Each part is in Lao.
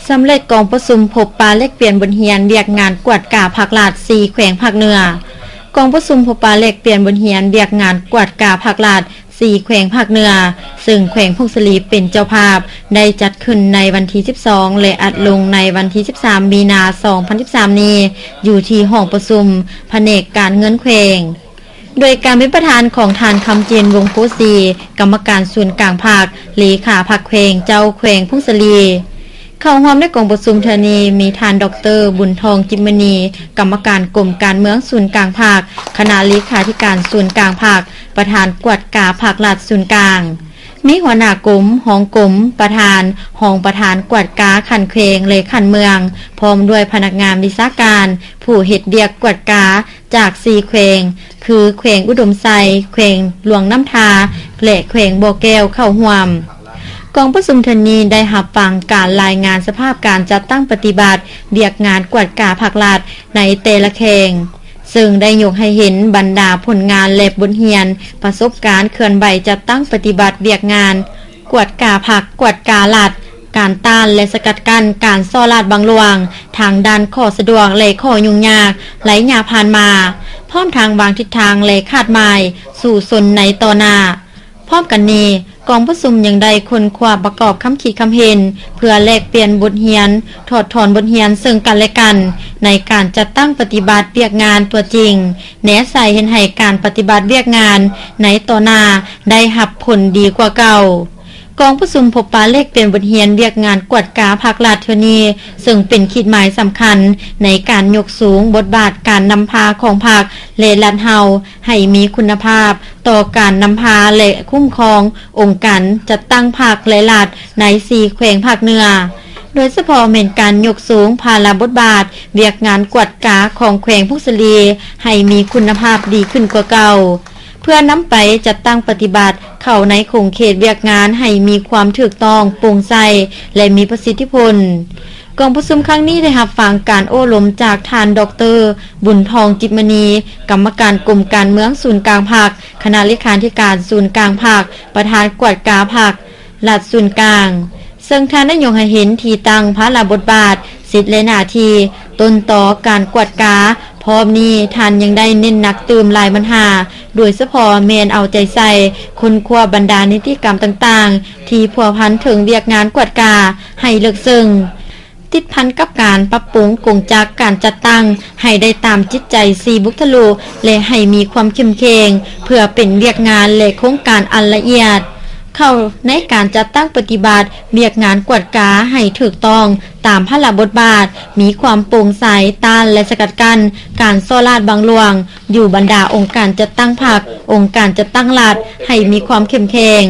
ສຳເລັດກອງປະຊຸມພົບປະແລກປ່ຽນບົດຮຽນວຽກງານກວດກາພາກລັດສີ່ແຂວງພາກເໜືອ. ກອງປະຊຸມພົບປະແລກປ່ຽນບົດຮຽນວຽກງານກວດກາພາກລັດສີ່ແຂວງພາກເໜືອ ເຊິ່ງແຂວງຜົ້ງສາລີເປັນເຈົ້າພາບ ໄດ້ຈັດຂຶ້ນໃນວັນທີສິບສອງ ແລະ ອັດລົງໃນວັນທີສິບສາມ ມີນາ ສອງພັນສິບສາມນີ້ ຢູ່ທີ່ຫ້ອງປະຊຸມພະແນກການເງິນແຂວງ ໂດຍການເປັນປະທານຂອງທ່ານ ຄຳເຈນ ວົງໂພສີ ກຳມະການສູນກາງພັກ, ເລຂາພັກແຂວງ, ເຈົ້າແຂວງຜົ້ງສາລີ. ເຂົ້າຮ່ວມໃນກອງປະຊຸມເທື່ອນີ້ມີທ່ານ ດອກເຕີ ບຸນທອງ ຈິດມະນີ ກຳມະການກົມການເມືອງສູນກາງພັກ, ຄະນະເລຂາທິການສູນກາງພັກ, ປະທານກວດກາພັກລັດສູນກາງ, ມີຫົວໜ້າກົມ, ຮອງກົມ, ປະທານ, ຮອງປະທານກວດກາຂັ້ນແຂວງ ແລະ ຂັ້ນເມືອງ, ພ້ອມດ້ວຍພະນັກງານວິຊາການ ຜູ້ເຮັດວຽກກວດກາຈາກສີ່ແຂວງ ຄື ແຂວງອຸດົມໄຊ, ແຂວງຫຼວງນ້ຳທາ ແລະ ແຂວງບໍ່ແກ້ວ ເຂົ້າຮ່ວມ. ກອງປະຊຸມເທື່ອນີ້ໄດ້ຮັບຟັງການລາຍງານສະພາບການຈັດຕັ້ງປະຕິບັດວຽກງານກວດກາພັກລັດໃນແຕ່ລະແຂວງ, ເຊິ່ງໄດ້ຍົກໃຫ້ເຫັນບັນດາຜົນງານ ແລະ ບົດຮຽນປະສົບການເຄື່ອນໄຫວຈັດຕັ້ງປະຕິບັດວຽກງານກວດກາພັກ, ກວດກາລັດ, ການຕ້ານ ແລະ ສະກັດກັ້ນການສໍ້ລາດບັງຫຼວງ ທາງດ້ານຂໍ້ສະດວກ ແລະ ຂໍ້ຫຍຸ້ງຍາກໄລຍະຜ່ານມາ, ພ້ອມທັງວາງທິດທາງ ແລະ ຄາດໝາຍສູ້ຊົນໃນຕໍ່ໜ້າ. ພ້ອມກັນນີ້, ກອງປະຊຸມຍັງໄດ້ຄົ້ນຄວ້າປະກອບຄຳຄິດຄຳເຫັນ ເພື່ອແລກປ່ຽນບົດຮຽນ, ຖອດຖອນບົດຮຽນເຊິ່ງກັນແລະກັນ ໃນການຈັດຕັ້ງປະຕິບັດວຽກງານຕົວຈິງ, ແນໃສ່ເຮັດໃຫ້ການປະຕິບັດວຽກງານໃນຕໍ່ໜ້າໄດ້ຮັບຜົນດີກວ່າເກົ່າ. ກອງປະຊຸມພົບປະແລກປ່ຽນບົດຮຽນວຽກງານກວດກາພາກລັດເທື່ອນີ້ ເຊິ່ງເປັນຂີດໝາຍສຳຄັນໃນການຍົກສູງບົດບາດການນຳພາຂອງພັກ ແລະ ລັດເຮົາ ໃຫ້ມີຄຸນນະພາບຕໍ່ການນຳພາ ແລະ ຄຸ້ມຄອງອົງການຈັດຕັ້ງພັກ ແລະ ລັດໃນສີ່ແຂວງພາກເໜືອ, ໂດຍສະເພາະແມ່ນການຍົກສູງພາລະບົດບາດວຽກງານກວດກາຂອງແຂວງຜົ້ງສາລີໃຫ້ມີຄຸນນະພາບດີຂຶ້ນກວ່າເກົ່າ, ເພື່ອນຳໄປຈັດຕັ້ງປະຕິບັດເຂົ້າໃນຂົງເຂດວຽກງານໃຫ້ມີຄວາມຖືກຕ້ອງ, ໂປ່ງໃສ ແລະ ມີປະສິດທິຜົນ. ກອງປະຊຸມຄັ້ງນີ້ໄດ້ຮັບຟັງການໂອ້ລົມຈາກທ່ານ ດອກເຕີ ບຸນທອງ ຈິດມະນີ ກຳມະການກົມການເມືອງສູນກາງພັກ, ຄະນະເລຂາທິການສູນກາງພັກ, ປະທານກວດກາພັກລັດສູນກາງ, ເຊິ່ງທ່ານໄດ້ຍົກໃຫ້ເຫັນທີ່ຕັ້ງ, ພາລະບົດບາດ, ສິດ ແລະ ໜ້າທີ່, ຕົ້ນຕໍການກວດກາ. ພ້ອມນີ້ທ່ານຍັງໄດ້ເນັ້ນໜັກຕື່ມຫຼາຍບັນຫາ, ໂດຍສະເພາະແມ່ນເອົາໃຈໃສ່ຄົ້ນຄວ້າບັນດານິຕິກຳຕ່າງໆ ທີ່ພົວພັນເຖິງວຽກງານກວດກາໃຫ້ເລິກເຊິ່ງ. ຕິດພັນກັບການປັບປຸງກົງຈັກການຈັດຕັ້ງໃຫ້ໄດ້ຕາມຈິດໃຈສີ່ບຸກທະລຸ ແລະ ໃຫ້ມີຄວາມເຂັ້ມແຂງ ເພື່ອເປັນວຽກງານ ແລະ ໂຄງການອັນລະອຽດ ເຂົ້າໃນການຈັດຕັ້ງປະຕິບັດວຽກງານກວດກາໃຫ້ຖືກຕ້ອງຕາມພາລະບົດບາດ, ມີຄວາມໂປ່ງໃສ, ຕ້ານ ແລະ ສະກັດກັ້ນການສໍ້ລາດບັງຫຼວງ ຢູ່ບັນດາອົງການຈັດຕັ້ງພັກ, ອົງການຈັດຕັ້ງລັດ ໃຫ້ມີຄວາມເຂັ້ມແຂງ,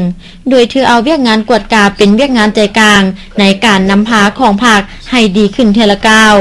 ໂດຍຖືເອົາວຽກງານກວດກາເປັນວຽກງານໃຈກາງໃນການນຳພາຂອງພັກໃຫ້ດີຂຶ້ນເທື່ອລະກ້າວ.